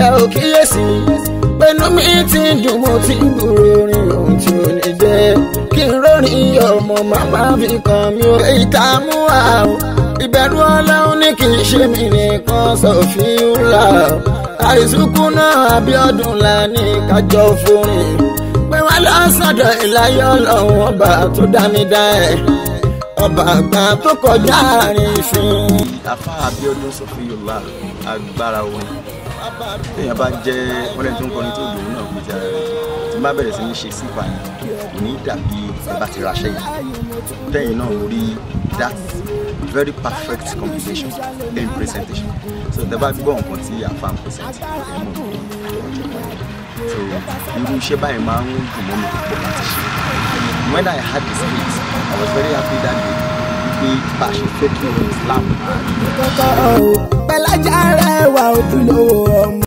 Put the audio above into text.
Ẹ ò kíyèsí pẹ̀lú mi ti dùn, mo ti ń gbúrò orin ohun tí ò ní jẹ́ kí n rórin ọmọ màmá fi kàn mí o. Ìtààmú àwọn ìbẹ̀rù Ọlọ́run ní kì í ṣe mí nìkan sọ̀fíúlà àìsùkú náà Abíọ́dún la ní kájọ forin pé wọ́n lọ sọ́dọ̀ ìláyọ̀ Ọlọ́run ọba tó dá mi dá ẹ̀ ọba àgbà tó kọjá àárín ìfín. Afa Abíọ́dún Sọfíyọlá, agbára orin téèyàn bá jẹ́ wọ́n lẹ́ni tó ń kọrin tó dùn náà gbé ti ara rẹ̀ tí má bẹ̀rẹ̀ sí ní ṣe sífà yẹn, kò ní dàbí ẹ bá ti raṣẹ́ yìí tẹ́yìn náà rí that very perfect combination in presentation. So tẹ́ bá gbọ́ nǹkan tí àfa ń present, ẹ mọ̀ pé ọjọ́ so irú iṣẹ́ báyìí máa ń dùn mọ́ mi púpọ̀ láti ṣe. When I had the script, I was very happy that day wípé bá a ṣe fẹ́ kí orin Islam máa rí. Pẹ̀lájà rẹ̀ wà ojúlówó ọmọ.